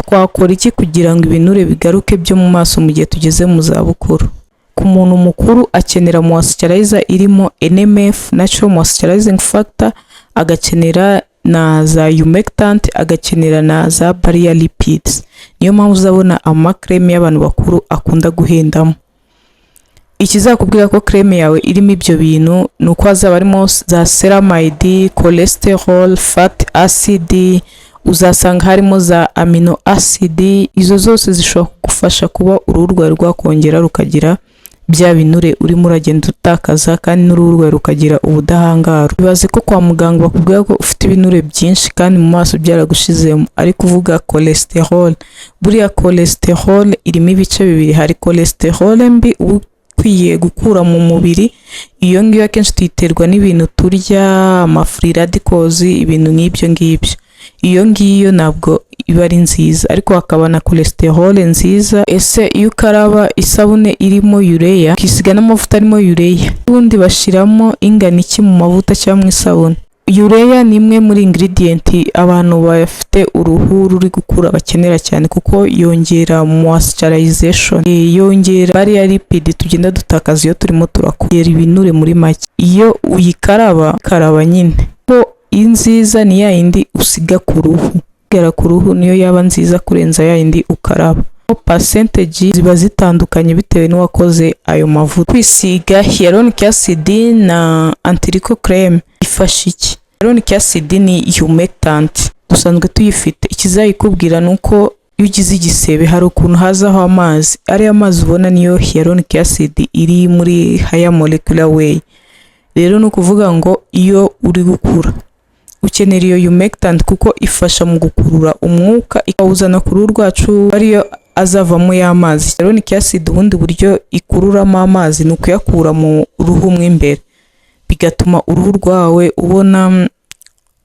Twakora iki kugira ngo ibinure bigaruke byo mu maso mu gihe tugeze mu zabukuru? Ku muntu mukuru akenera moisturizer irimo NMF, natural moisturizing factor, agakenera na za humectant, agakenera na za barrier lipids. Niyo mpamvu uzabona amakreme y'abantu bakuru akunda guhendamo. Ikizakubwira ko crème yawe irimo ibyo bintu ni uko hazaba harimo za ceramide, cholesterol, fat acid, uzasanga harimo za amino acid. Izo zose zishobora kugufasha kuba uruhu rwawe rwakongera rukagira bya binure urimo uragenda utakaza, kandi n'uruhu rwawe rukagira ubudahangarwa. Ibaze ko kwa muganga bakubwira ko ufite ibinure byinshi kandi mu maso byaragushizemo, ariko uvuga cholesterol. Buriya cholesterol irimo ibice bibiri: hari cholesterol mbi uba ukwiye gukura mu mubiri, iyo ngiyo akenshi tuyiterwa n'ibintu turya, ama free radicals, ibintu nk'ibyo ngibyo. Iyo ngiyo ntabwo iba ari nziza, ariko hakaba na cholesterol nziza. Ese iyo ukaraba isabune irimo urea, ukisiga n'amavuta arimo urea, ubundi bashyiramo ingana iki mu mavuta cyangwa mu isabune? Urea ni imwe muri ingredient abantu bafite uruhu ruri gukura bakenera cyane, kuko yongera moisturization, yongera barrier lipid tugenda dutakaza iyo turimo turakura, ibinure muri make. Iyo uyikaraba karaba nyine ko inziza ni ya yindi usiga ku ruhu, igera ku ruhu niyo yaba nziza kurenza ya yindi ukaraba. Percentage ziba zitandukanye bitewe n'uwakoze ayo mavuta. Kwisiga hyaluronic acid na anti-wrinkle crème ifasha iki? Hyaluronic acid ni humectant, dusanzwe tuyifite. Ikizayikubwira ni uko iyo ugize igisebe hari ukuntu hazaho amazi. Ariya mazi ubona niyo hyaluronic acid iri muri higher molecular weight. Rero ni ukuvuga ngo iyo uri gukura ukenera iyo humectant, kuko ifasha mu gukurura umwuka ikawuzana ku ruhu rwacu, ariyo azavamo y'amazi. Hyaluronic acid ubundi buryo ikururamo amazi ni ukuyakura mu ruhu mo imbere, bigatuma uruhu rwawe ubona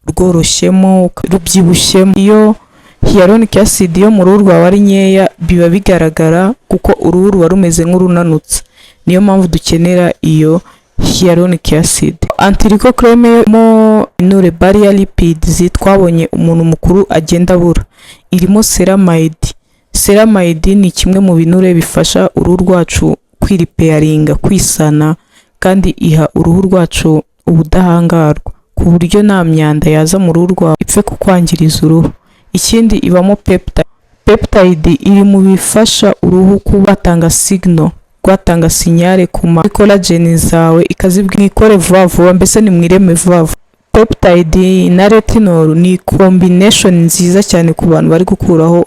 rworoshyemo, rubyibushyemo. Iyo hyaluronic acid yo mu ruhu rwawe ari nkeya biba bigaragara, kuko uruhu ruba rumeze nk'urunanutse. Niyo mpamvu dukenera iyo hyaluronic acid. Anti-wrinkle crème mo inure barrier lipids twabonye umuntu mukuru agenda abura, irimo ceramide. Ceramide ni kimwe mu binure bifasha uruhu rwacu kwirepairinga, kwisana, kandi iha uruhu rwacu ubudahangarwa ku buryo nta myanda yaza mu ruhu rwawe ipfe kukwangiriza uruhu. Ikindi, ibamo peptide. Peptide iri mu bifasha uruhu kuba rwatanga signal, rwatanga signal ku ma collagen zawe, ikazibwira mwikore vuba vuba, mbese nimwireme vuba vuba. Peptide na retinol ni combination nziza cyane ku bantu bari gukuraho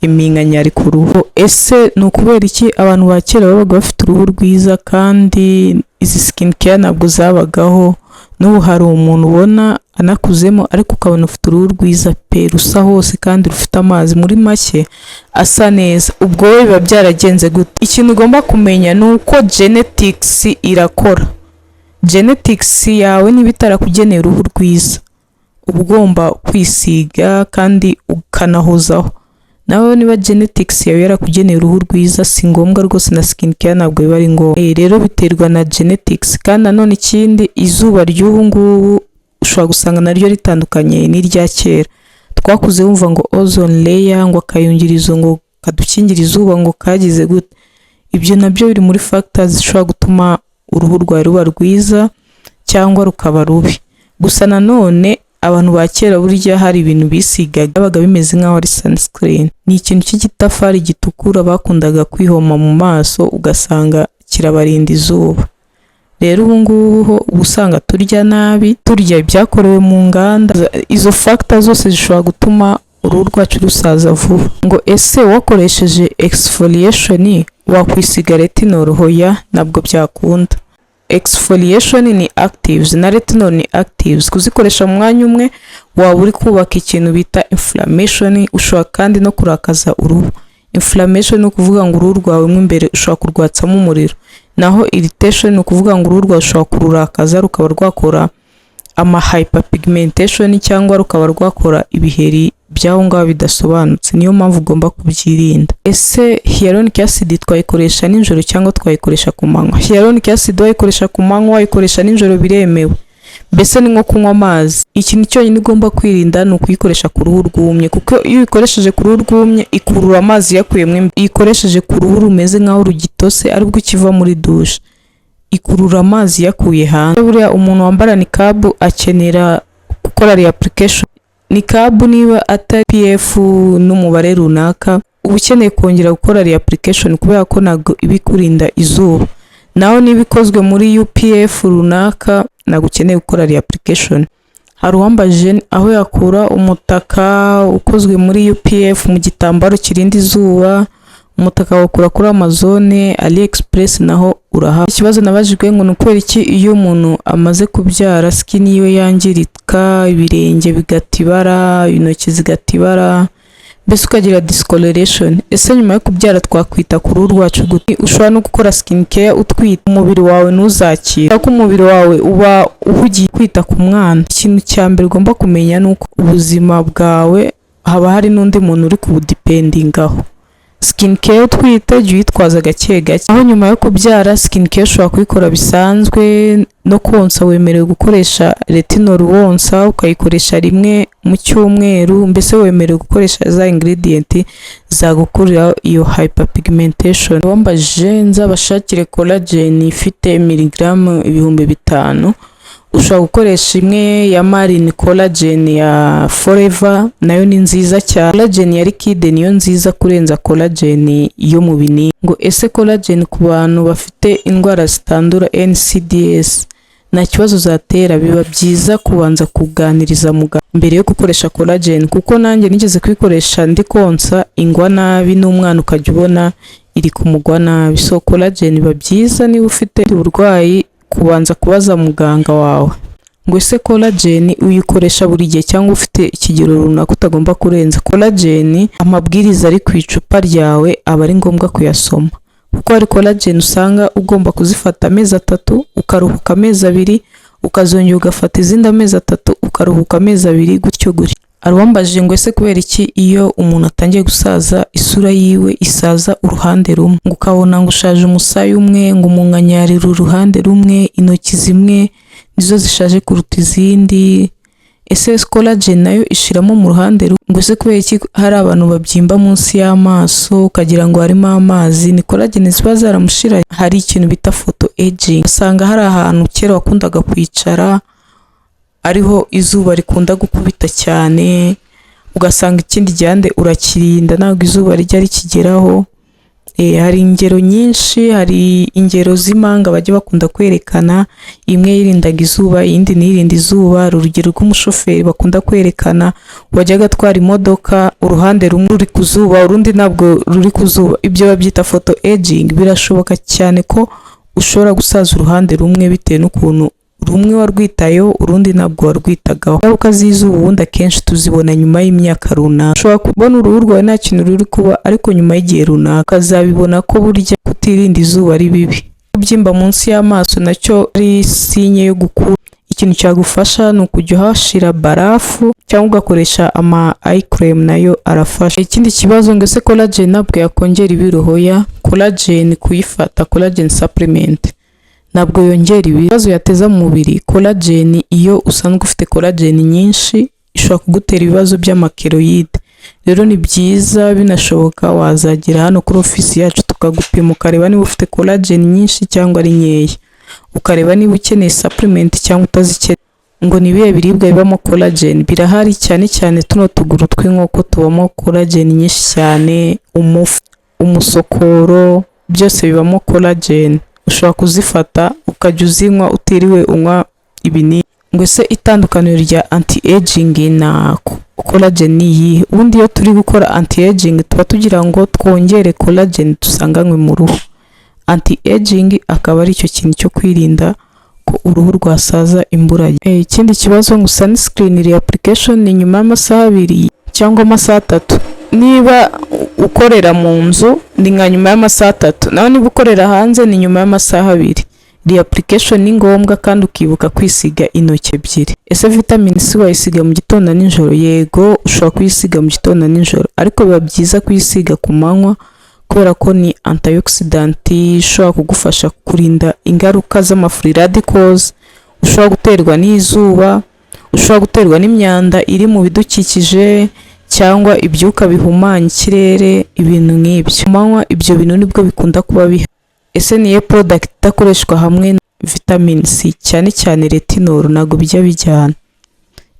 iminkanyari ku ruhu. Ese ni ukubera iki abantu ba kera babaga bafite uruhu rwiza kandi izi skin care ntabwo zabagaho? N'ubu hari umuntu ubona anakuzemo, ariko ukabona ufite uruhu rwiza pe, rusa hose kandi rufite amazi, muri make asa neza. Ubwo we biba byaragenze gute? Ikintu ugomba kumenya ni uko genetics irakora. Genetics yawe niba itarakugeneye uruhu rwiza, uba ugomba kwisiga kandi ukanahozaho. Nawe niba genetics yawe yarakugeneye uruhu rwiza, si ngombwa rwose, na skin care ntabwo biba ari ngombwa. Rero biterwa na genetics. Kandi nanone ikindi, izuba ry'ubu ngubu ushobora gusanga naryo ritandukanye n'irya kera. Twakuze wumva ngo ozone layer, ngo akayungirizo ngo kadukingira izuba, ngo kagize gute. Ibyo nabyo biri muri factors zishobora gutuma uruhu rwawe ruba rwiza cyangwa rukaba rubi. Gusa nanone abantu ba kera burya hari ibintu bisigaga byabaga bimeze nk'aho ari sunscreen. Ni ikintu cy'igitafari gitukura bakundaga kwihoma mu maso, ugasanga kirabarinda izuba. Rero ubu ngubu ho uba usanga turya nabi, turya ibyakorewe mu nganda. Izo factor zose zishobora gutuma uruhu rwacu rusaza vuba. Ngo ese wakoresheje exfoliation wakwisiga retinol? Hoya, ntabwo byakunda. Exfoliation ni actives na retinol ni actives. Kuzikoresha mu mwanya umwe waba uri kubaka ikintu bita inflammation, ushobora kandi no kurakaza uruhu. Inflammation ni ukuvuga ngo uruhu rwawe mo imbere ushobora kurwatsamo umuriro, naho irritation ni ukuvuga ngo uruhu rwawe ushobora kururakaza, rukaba rwakora ama hyperpigmentation cyangwa rukaba rwakora ibiheri by'aho ngaho bidasobanutse. Niyo mpamvu ugomba kubyirinda. Ese hyaluronic acid twayikoresha nijoro cyangwa twayikoresha ku manywa? Hyaluronic acid wayikoresha ku manywa, wayikoresha nijoro, biremewe. Mbese ni nko kunywa amazi. Ikintu cyonyine ugomba kwirinda ni ukuyikoresha ku ruhu rwumye, kuko iyo uyikoresheje ku ruhu rwumye ikurura amazi iyakuyemo imbere. Iyo uyikoresheje ku ruhu rumeze nk'aho rugitose, aribwo ukiva muri douche, ikurura amazi iyakuye hanze. Buriya umuntu wambara nikabu akenera gukora reapplication. Nikabu niba atari SPF n'umubare runaka, uba ukeneye kongera gukora reapplication, kubera ko ntabwo iba ikurinda izuba. Naho niba ikozwe muri UPF runaka, ntabwo ukeneye gukora reapplication. Hari uwambajije aho yakura umutaka ukozwe muri UPF mu gitambaro kirinda izuba. Umutaka wawukura kuri Amazon, AliExpress naho urahaba. Ikibazo nabajijwe ngo ni ukubera iki iyo umuntu amaze kubyara skin yiwe yangirika, ibirenge bigata ibara, intoki zigata ibara, mbese ukagira discoloration? Ese nyuma yo kubyara twakwita ku ruhu rwacu gute? Ushobora no gukora skin care utwite, umubiri wawe ntuzakire, kuko umubiri wawe uba uhugiye kwita ku mwana. Ikintu cya mbere ugomba kumenya ni uko ubuzima bwawe haba hari n'undi muntu uri kubudependingaho. Skin care utwite jya uyitwaza gake gake. Aho nyuma yo kubyara, skin care ushobora kuyikora bisanzwe. No konsa wemerewe gukoresha retinol wonsa, ukayikoresha rimwe mu cyumweru. Mbese wemerewe gukoresha za ingredient zagukurira iyo hyperpigmentation. Wambajije nzabashakire collagen ifite miligaramu 5000. Ushobora gukoresha imwe ya marine collagen ya Forever, nayo ni nziza cyane. Collagen ya liquide niyo nziza kurenza collagen yo mu binini. Ngo ese collagen ku bantu bafite indwara zitandura, NCDs, nta kibazo zatera? Biba byiza kubanza kuganiriza muganga mbere yo gukoresha collagen, kuko nanjye nigeze kuyikoresha ndi konsa, ingwa nabi, n'umwana ukajya ubona iri kumugwa nabi. So collagen biba byiza niba ufite uburwayi kubanza kubaza muganga wawe. Ngo ese collagen uyikoresha buri gihe cyangwa ufite ikigero runaka utagomba kurenza? Collagen, amabwiriza ari ku icupa ryawe aba ari ngombwa kuyasoma, kuko hari collagen usanga ugomba kuzifata amezi 3, ukaruhuka amezi 2, ukazongera ugafata izindi amezi 3, ukaruhuka amezi 2, gutyo gutyo. Hari uwambajije ngo ese kubera iki iyo umuntu atangiye gusaza isura yiwe isaza uruhande rumwe, ngo ukabona ngo ushaje umusaya umwe, ngo umunkanyarira uruhande rumwe, intoki zimwe nizo zishaje kuruta izindi? Ese collagen nayo ishiramo mu ruhande rumwe? Ngo ese kubera iki hari abantu babyimba munsi y'amaso ukagira ngo harimo amazi? Ni collagen ziba zaramushiranye. Hari ikintu bita photo aging, usanga hari ahantu kera wakundaga kwicara ariho izuba rikunda gukubita cyane, ugasanga ikindi gihande urakirinda, ntabwo izuba rijya rikigeraho. Hari ingero nyinshi, hari ingero z'impanga bajya bakunda kwerekana, imwe yirindaga izuba, iyindi ntirinde izuba. Hari urugero rw'umushoferi bakunda kwerekana wajyaga atwara imodoka, uruhande rumwe ruri ku zuba, urundi ntabwo ruri ku zuba. Ibyo babyita photo aging. Birashoboka cyane ko ushobora gusaza uruhande rumwe bitewe n'ukuntu rumwe warwitayeho, urundi ntabwo warwitagaho. Ingaruka z'izuba ubundi akenshi tuzibona nyuma y'imyaka runaka. Ushobora kubona uruhu rwawe nta kintu ruri kuba, ariko nyuma y'igihe runaka ukazabibona ko burya kutirinda izuba ari bibi. Kubyimba munsi y'amaso nacyo ari signe yo gukura. Ikintu cyagufasha ni ukujya uhashira barafu cyangwa ugakoresha ama eye cream, nayo arafasha. Ikindi kibazo ngo ese collagen ntabwo yakongera ibiro? Hoya, collagen kuyifata, collagen supplement ntabwo yongera ibibazo yateza mu mubiri. Collagen, iyo usanzwe ufite collagen nyinshi, ishobora kugutera ibibazo by'amakeloïdes. Rero ni byiza, binashoboka wazagera hano kuri ofisi yacu tukagupima, ukareba niba ufite collagen nyinshi cyangwa ari nkeya, ukareba niba ukeneye supplement cyangwa utazikeneye. Ngo ni ibihe biribwa bibamo collagen? Birahari, cyane cyane tuno tuguru tw'inkoko tubamo collagen nyinshi cyane, umufu, umusokoro, byose bibamo collagen. Ushobora kuzifata ukajya uzinywa utiriwe unywa ibinini. Ngo ese itandukaniro rya anti aging na collagen ni iyihe? Ubundi iyo turi gukora anti aging tuba tugira ngo twongere collagen dusanganywe mu ruhu. Anti aging akaba ari icyo kintu cyo kwirinda ko uruhu rwasaza imburagihe. Ikindi kibazo ngo sunscreen reapplication ni nyuma y'amasaha 2 cyangwa amasaha 3? Niba ukorera mu nzu ni nka nyuma y'amasaha 3, naho niba ukorera hanze ni nyuma y'amasaha 2. Reapplication ni ngombwa, kandi ukibuka kwisiga intoki ebyiri. Ese vitamin C wayisiga mu gitondo na nijoro? Yego, ushobora kuyisiga mu gitondo na nijoro, ariko biba byiza kuyisiga ku manywa, kubera ko ni antioxidant ishobora kugufasha kurinda ingaruka z'ama free radicals. Ushobora guterwa n'izuba, ushobora guterwa n'imyanda iri mu bidukikije cyangwa ibyuka bihumanya ikirere, ibintu nk'ibyo. Ku manywa ibyo bintu nibwo bikunda kuba bihari. Ese niyo product idakoreshwa hamwe na vitamin C, cyane cyane retinol? Ntabwo bijya bijyana.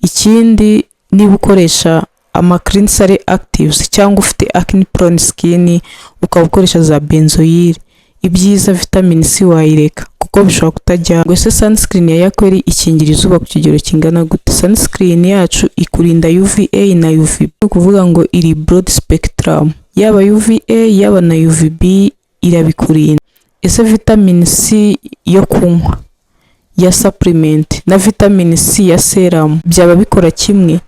Ikindi, niba ukoresha ama cleanser actives cyangwa ufite acne prone skin ukaba ukoresha za benzoyl, ibyiza vitamin C wayireka kuko bishobora kutajyana. Ngo ese sunscreen ya Yakweri ikingira izuba ku kigero kingana gute? Sunscreen yacu ikurinda UVA na UVB, ni ukuvuga ngo iri broad spectrum, yaba UVA yaba na UVB irabikurinda. Ese vitamin C yo kunywa ya supplement na vitamin C ya serum byaba bikora kimwe?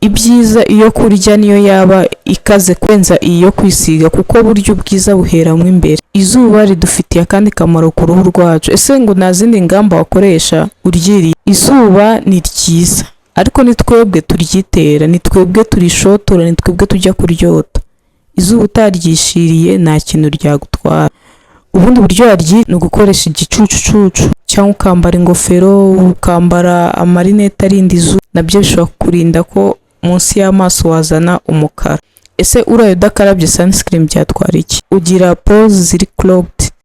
Ibyiza iyo kurya niyo yaba ikaze kurenza iyo kwisiga, kuko burya ubwiza buheramo imbere. Izuba ridufitiye akandi kamaro ku ruhu rwacu. Ese ngo nta zindi ngamba wakoresha uryiriye? Izuba ni ryiza, ariko ni twebwe turyitera, ni twebwe turishotora, ni twebwe tujya kuryota. Izuba utaryishiriye nta kintu ryagutwara. Ubundi buryo waryi ni ugukoresha igicucucucu cyangwa ukambara ingofero, ukambara amarinete arinda izuba, nabyo bishobora kukurinda ko munsi y'amaso wazana umukara. Ese uraye udakarabye sunscreen byatwara iki? Ugira pores ziri clogged.